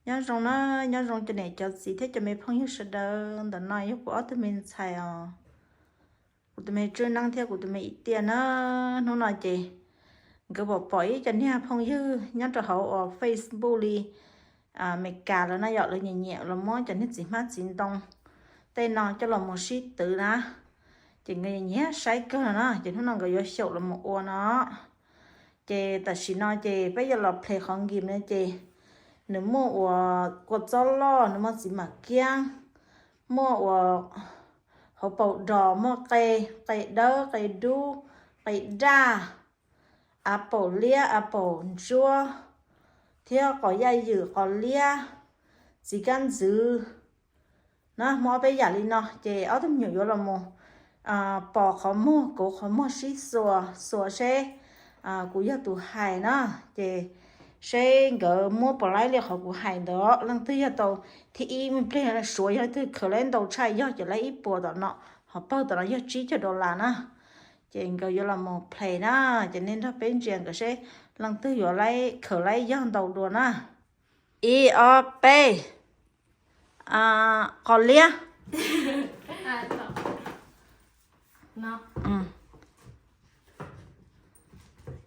Nyob zoo na, nyob zoo cov niam cov txiv thiab cov me phooj ywg sawv daws. Ntawm no yog kuv ob tug me ntxhais os, kuv tus me Tswb Neeb thiab kuv tus me Ib Tiaj na. Hnub no ces nkawd pom pom ib cov niag phooj ywg nyob rau hauv uas Facebook li Amelikas lawm na yom, lawv nyiam nyiam los muab cov niag txiv hmab txiv ntoo tej no coj los mus sib twv na. Ces nkawd nyiam nyiam saib kawg no na, ces hnub no nkawd yuav xyaum los mus ua no. Ces tam sim no ces peb yuav los play qhov game no ces nws muaj uas kua txob loj, nws muaj txiv mam kiab, muaj uas hauv paus dos, muaj qe, qe dawb, qe dub, qe daj, av paum liab, av paum ntsuab, thiab qos yaj ywm, qos liab, txiv kab ntxwv na. Muaj ob peb yam li no ces ob tug me nyuam yuav los mus pos qhov muag, kauv qhov muag sib xuas, xuas seb kuv yog tus hais na. Ces seb nkawd muab puas laib li qhov kuv hais ntawd. Leej twg yog tau thib ib, me pliag suav yog leej twg khaws laib ntau tshaj yog ces laib ib puas tom no, ho pawg tom no yog tsib caug dollar na. Ces nkawd yuav los mus play na, ces nej nrog peb ntsia nkawd seb leej twg yuav laib, khaws laib yog ntau dua na. Ib ob peb. Qos liab.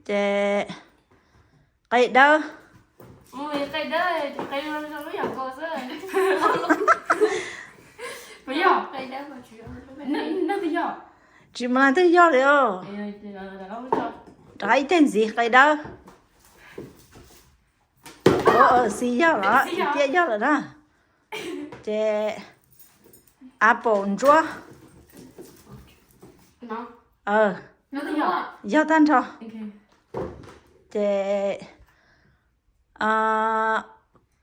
Ces qe dawb. Tsis muaj leej twg yog li os. Rov qab ib teg ntxiv, qe dawb. Xis yog los, Ib Tiaj yog lawm na. Ces av paum ntsuab. Yog tag nrho. Ces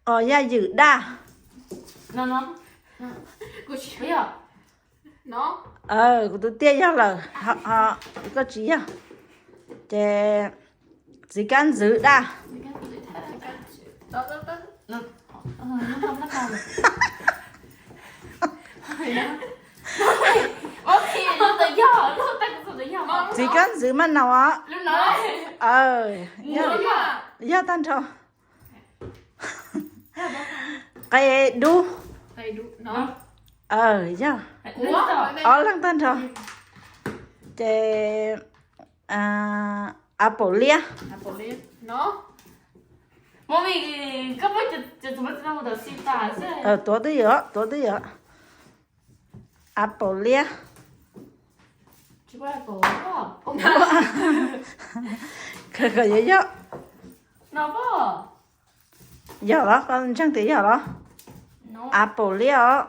qos yaj ywm daj. Kuv tus Tiaj yog lawm, koj tsis yog. Ces txiv kab ntxwv daj. Txiv kab ntxwv maj naus os. Yog tag nrho. Qe dub. Yog. Ob leeg tag nrho. Ces av paum liab. Tuav twb yog, tuav twb yog. Av paum liab. Kawg kawg yuav yog. Yog los, koj ntseeg tias yog los? Av paum liab os.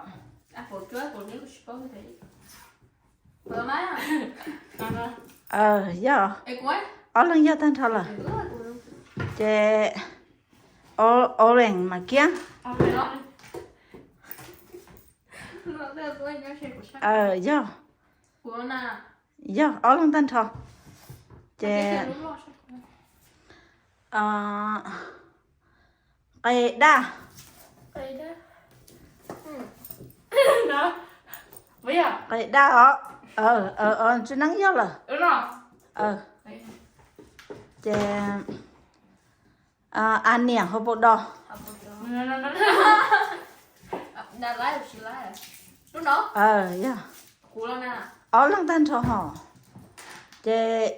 Yog. Ob leeg yog tag nrho lawm. Ces orange mas kiab. Yog. Yog ob leeg tag nrho. Ces qe daj. Qe daj os. Tswb Neeb yog lawm. Ces a niam hauv paus dos. Yog. Ob leeg tag nrho hos. Ces,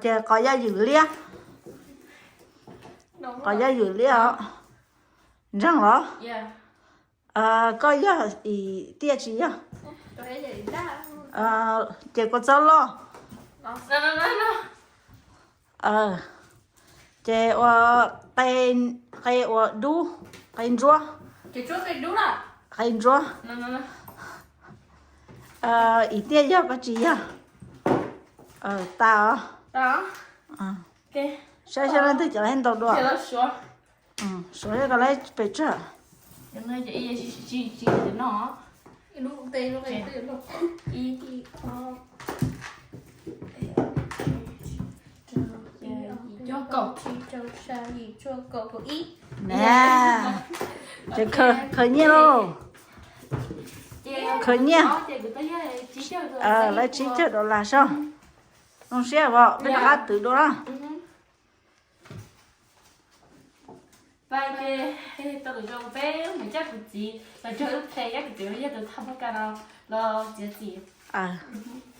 ces qos yaj ywm liab. Qos yaj ywm liab os. Ntseeg los? Koj yog, Ib Tiaj tsis yog. Ces kua txob loj. Ces ua qe, qe ua dub, qe ntsuab. Qe ntsuab. Ib Tiaj yog, koj tsis yog. Tas os. Saib saib leej twg cov laib ntau dua. Suav koj laib pes tsawg? Ces khaws nyiaj lauj. Khaws nyiaj. Laib tsib caug dollar soj. Zoo siab os, peb rov qab twv dua na. Bye ces, tau lus zoo peb mus coj kuv txiv los txog wb ples, yog kuv txiv yog tus thaj pab kas no los txiav txim.